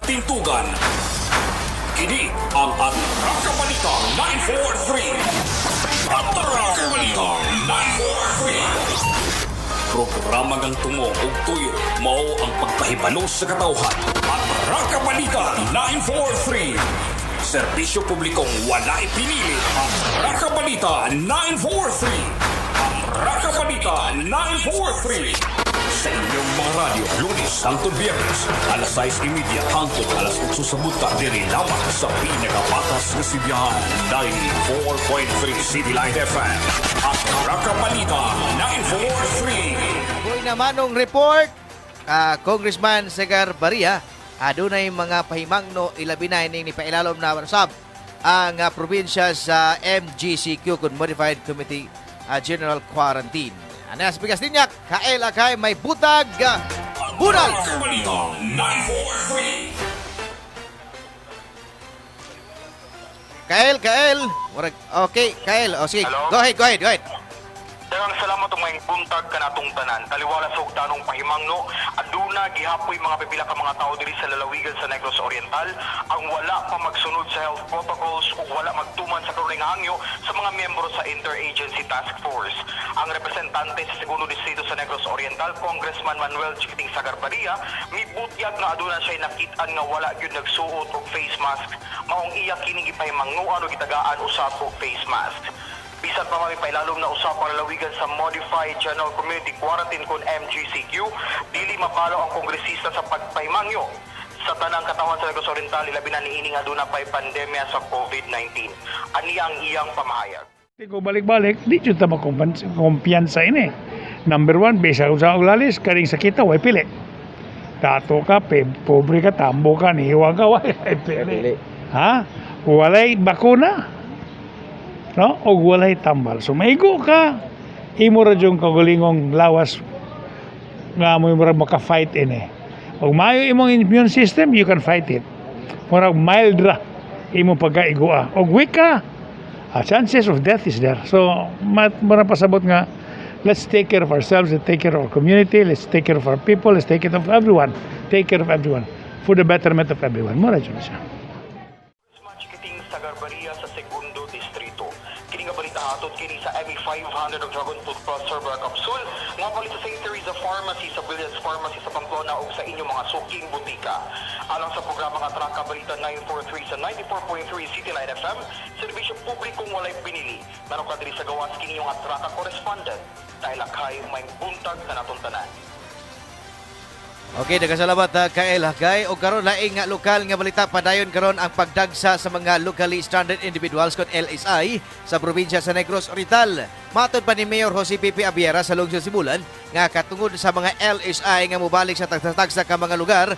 Tintugan. Kini ang Atraka Balita 943. Atraka Balita 943. Programa ngang tungo ug tuyo mao ang pagpahibalo sa katawhan. Atraka Balita 943. Serbisyo publikong walay pinili. Atraka Balita 943. Atraka Balita 943. Sa inyong mga radyo, Lunes hangtod Biyernes, alas 6:30 hangtod alas 8 sa buntag, diri lamang sa pinakapatas nga sidyahan, 94.3 City Light FM. Atraka Balita 943. Buhay naman ng report, Congressman Sagarbarria, adunay mga pahimangno ilabi na ining nipailalom na usab ang probinsya sa MGCQ kun Modified Committee General Quarantine. Ano sa bigas linyak, Kael Akay, may butag bunal! Atraka Balita 943. Kael, Kael! Okay, Kael. O sige, Hello? go ahead, go ahead, go ahead. Daghang salamat ug maayong buntag kanatong tanan. Taliwala sa ugtanong pahimangno, aduna gihapoy mga pipila ka mga tawo diri sa lalawigan sa Negros Oriental ang wala pa magsunod sa health protocols ug wala magtuman sa karunay nga hangyo sa mga miyembro sa Interagency Task Force. Ang representante sa segundo distrito sa Negros Oriental, Congressman Manuel Chiquiting Sagarbarria, mibutyag nga aduna siya nakit-an nga wala gyud nagsuot og face mask. Maong iya kining gipahimangnoan ug gitagaan usab og face mask. Bisan pa may pailalom na usap ang lalawigan sa Modified General Community Quarantine kon MGCQ, dili mapalo ang kongresista sa pagpahimangyo sa tanang katawan sa Negros Oriental, ilabi na niini nga aduna pay pandemya sa COVID-19. Aniya ang iyang pamahayag. Di ko balik-balik, di jud ta makumpiyansa ini. Number one, bisa kung sa uglalis, kaning sakita, way pili. Dato ka, pobre ka, tambo ka, nihiwa ka, way pili. Ha? Walay bakuna. No? O walay tambal. So maigo ka, imo ra jung kagalingong lawas nga mo murag maka-fight ini. Og maayo imong immune system, you can fight it. Murag mild ra imo pagkaigua. Og weak ka, chances of death is there. So, mura pasabot nga, let's take care of ourselves, let's take care of our community, let's take care of our people, let's take care of everyone. Take care of everyone for the betterment of everyone. Mura jud siya. Chiquiting Sagarbarria sa segundo distrito. Kini nga balita hatod kini sa ME500 og Dragon Food Plus Herbal Capsule nga palit sa St. Teresa Pharmacy, sa Brilliance Pharmacy sa Pamplona ug sa inyong mga suking butika. Alang sa programa nga Traka Balita 943 sa 94.3 City Light FM, serbisyo publikong walay pinili. Naroon ka diri sa gawas, kini yung Atraka correspondent. Dahil akay may buntag kanatong tanan. Okay, nagkasalamat Kael Hakay. O karon, laing nga lokal nga balita, padayon karon ang pagdagsa sa mga locally stranded individuals kon LSI sa probinsya sa Negros Oriental. Matod pa ni Mayor Jose Pipi Abiera sa lungsod Sibulan nga katungod sa mga LSI nga mobalik sa tagsa-tagsa ka mga lugar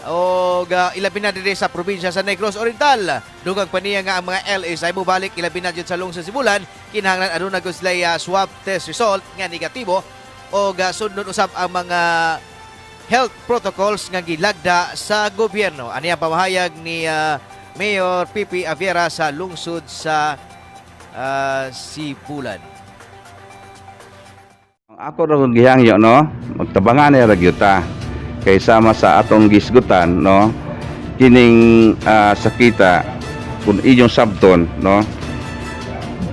o ilabi na diri sa probinsya sa Negros Oriental. Dugang pa niya nga ang mga LSI mobalik ilabi na jud sa lungsod Sibulan kinahanglan aduna gud sila swab test result nga negatibo o sundon usab ang mga health protocols nga gilagda sa gobyerno. Ani ang pamahayag ni Mayor Pipi Aviera sa lungsod sa Sibulan. Ang ako ra kong gihangyo, no, magtabangan ra gyud ta kay sama sa atong gisgutan, no, kining sakita kung inyong sabton, no,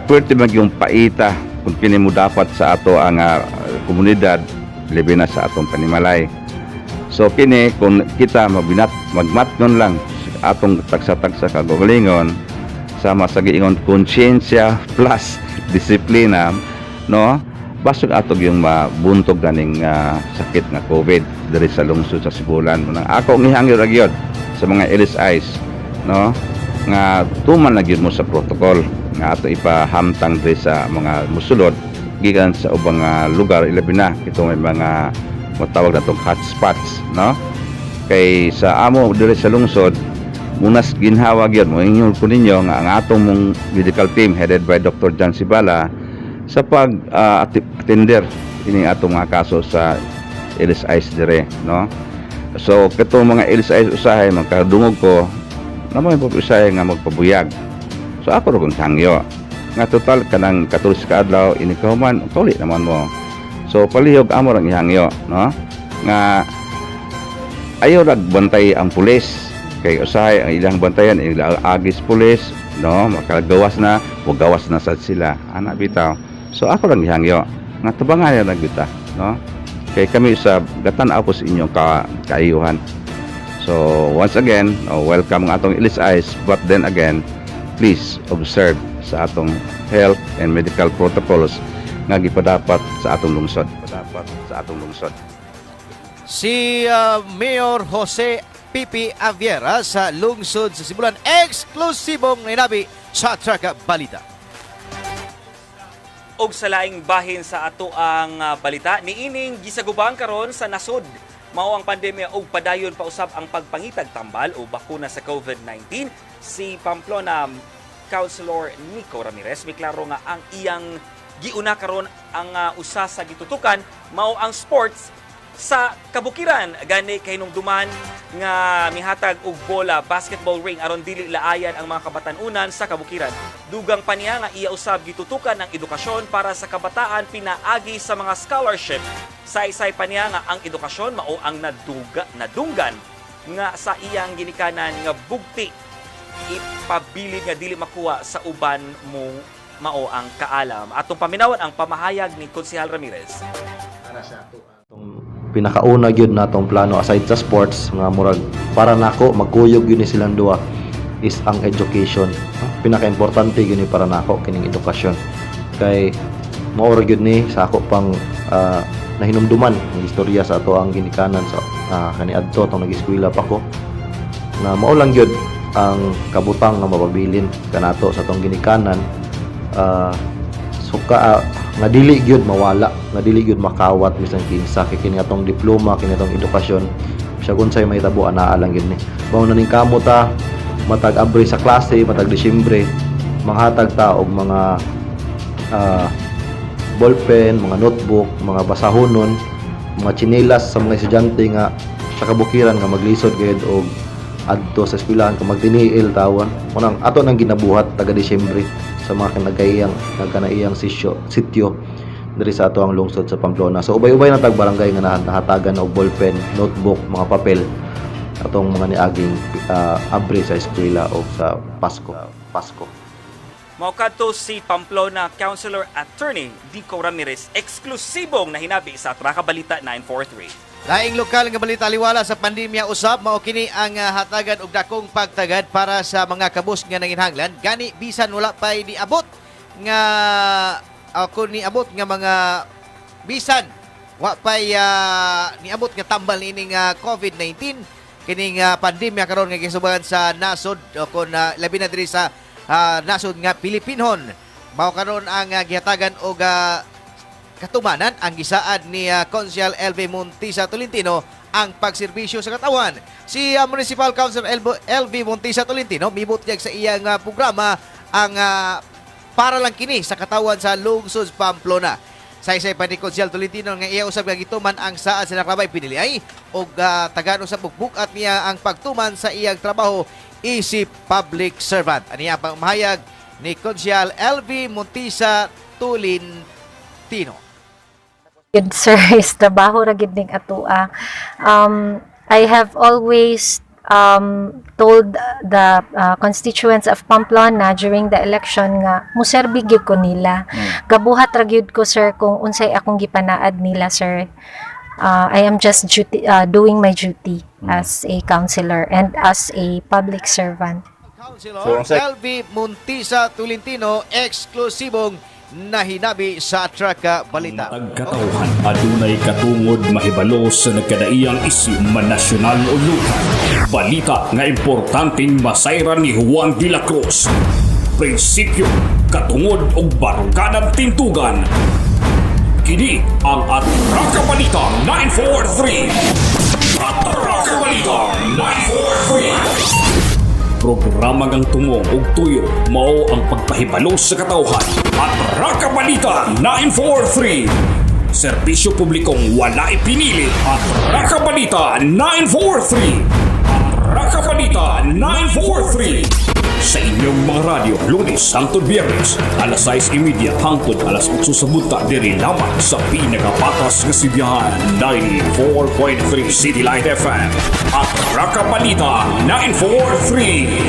pwerte mag yung paita kung kini mo dapat sa ato ang komunidad, labi na sa atong panimalay. So kini kung kita mabinat magmatnon lang sa atong tagsa-tagsa kagalingon sama sa giingon konsyensya plus disiplina, no, basog ato yung mabuntog ganing sakit nga COVID diri sa lungsod sa Sibulan. Munang ako ang ihangyo ra gyud sa mga LSIs, no, nga tuman na gyud mo sa protocol nga ato ipahamtang diri sa mga musulod gikan sa ubang lugar, ilabi na itong may mga matawag natong hotspots, no, kay sa amo diri sa lungsod munas ginhawa gyud mo ingon ko ninyo nga ang atong mong medical team headed by Dr. John Sibala sa pag attender ini atong mga kaso sa LSIs dire, no. So katong mga LSIs usahay magkadungog ko naman po usahay nga magpabuyag. So ako ra kong hangyo nga total kanang 14 ka adlaw ini kahuman kauli naman mo. So palihog amo rang ihangyo, no, nga ayaw ragbantay ang pulis. Kay usahay ang ilang bantayan, ilang agis pulis, no, makagawas na, gawas na sad sila. Ana bitaw. So ako lang gihangyo nga tabangan lang kita, no? Kay kami sa gatan-aw po sa inyong kaayuhan. So once again, oh, welcome ang atong LSIs, but then again, please observe sa atong health and medical protocols nga gipadapat sa atong lungsod. Dapat sa atong lungsod. Si Mayor Jose Pipi Aviera sa lungsod sa Sibulan, eksklusibong ninabi sa Traka Balita. Og sa laing bahin sa ato ang balita, niining gisagubang karon sa nasod mao ang pandemya ug padayon pa usab ang pagpangitag tambal o bakuna sa COVID-19. Si Pamplona Councilor Nico Ramirez miklaro nga ang iyang giuna karon ang usa sa gitutukan mao ang sports sa kabukiran, gani kahinumduman nga mihatag og bola, basketball ring, aron dili laayan ang mga kabatan-unan sa kabukiran. Dugang pa niya nga iya usab gitutukan ang edukasyon para sa kabataan pinaagi sa mga scholarship. Saysay pa niya nga ang edukasyon mao ang nadunggan nga sa iyang ginikanan nga bugti ipabilin nga dili makuha sa uban mong mao ang kaalam. Atong paminawan ang pamahayag ni Konsehal Ramirez. Itong pinakauna gyud natong plano aside sa sports nga murag para nako magkuyog gyud ni silang duha is ang education. Pinakaimportante gyud ni para nako kining edukasyon. Kay mao ra gyud ni sa ako pang nahinumduman ang istorya sa ato ang ginikanan sa kaniadto atong nag-eskwela pa ko na mao lang gyud ang kabutang nga mapabilin kanato sa atong ginikanan, suka nga dili gyud mawala, nga dili gyud makawat bisan kinsa, kay kini atong diploma, kini atong edukasyon, siya unsay mahitabo, anaa lang gyud ni. Mao na ning kamo ta matag Abril sa klase, matag Disyembre manghatag ta og mga ballpen, mga notebook, mga basahonon, mga tsinelas sa mga estudyante nga sa kabukiran nga maglisod gayud og adto sa eskwelahan kung magtiniil tawon. Unang ato nang ginabuhat taga Disyembre sa mga nagkaiyang nagkanaiyang sityo diri sa ato ang lungsod sa Pamplona. So ubay-ubay na tag barangay nga nahatagan og ballpen, notebook, mga papel atong mga niaging Abril sa eskwela o sa Pasko. Pasko. Mao kadto si Pamplona Councilor Attorney Dico Ramirez, eksklusibong nahinabi sa Traka Balita 943. Laing lokal nga balita, liwala sa pandemya usab, mao kini ang hatagan og dakong pagtagad para sa mga kabus nga nanginhanglan, gani bisan wala pay niabot nga ako niabot nga mga bisan wa pay niabot nga tambal niining COVID-19, kining pandemya karon nga gisubagan sa nasod o kon labi na diri sa nasod nga Pilipinhon. Mao karon ang gihatagan og katumanan ang gisaad ni Konsehal LV Montisa Tolentino ang pagserbisyo sa katawan. Si Municipal Councilor LV Montisa Tolentino mibutyag sa iyang programa ang para lang kini sa katawan sa lungsod Pamplona. Saysay pa ni Konsehal Tolentino nga iya usab nga gituman ang saad sa naklabay pinili og tagaan usab og bug-at niya ang pagtuman sa iyang trabaho isip public servant. Aniya ang pamahayag ni Konsehal LV Montisa Tolentino. Good, sir, is trabaho ra gid ning atoa. I have always told the constituents of Pamplona during the election nga muserbi gyud ko nila. Gabuhat ra gyud ko, sir, kung unsay akong gipanaad nila, sir. I am just doing my duty as a councilor and as a public servant. Councilor LV Montisa Tolentino, eksklusibong nahinabi sa Traka Balita. Tagkatawhan adunay katungod mahibalo sa nagkadaiyang isyu man nasyonal o lokal. Balita nga importanteng masayran ni Juan de la Cruz. Prinsipyo, katungod og baruganan tintugan. Kini ang Atraka Balita 943. Atraka Balita 943. Programa ngang tumong ug tuyo mao ang pagpahibalo sa katawhan. Atraka Balita 943. Serbisyo publikong wala ipinili. Atraka Balita 943. Atraka Balita 943. Sa inyong mga radyo, Lunes hangtod Biyernes, alas 6:30 hangtod alas 8 sa buntag, diri lamang sa pinakapatas nga sibihan, 94.3 City Light FM. At Raka Balita 943.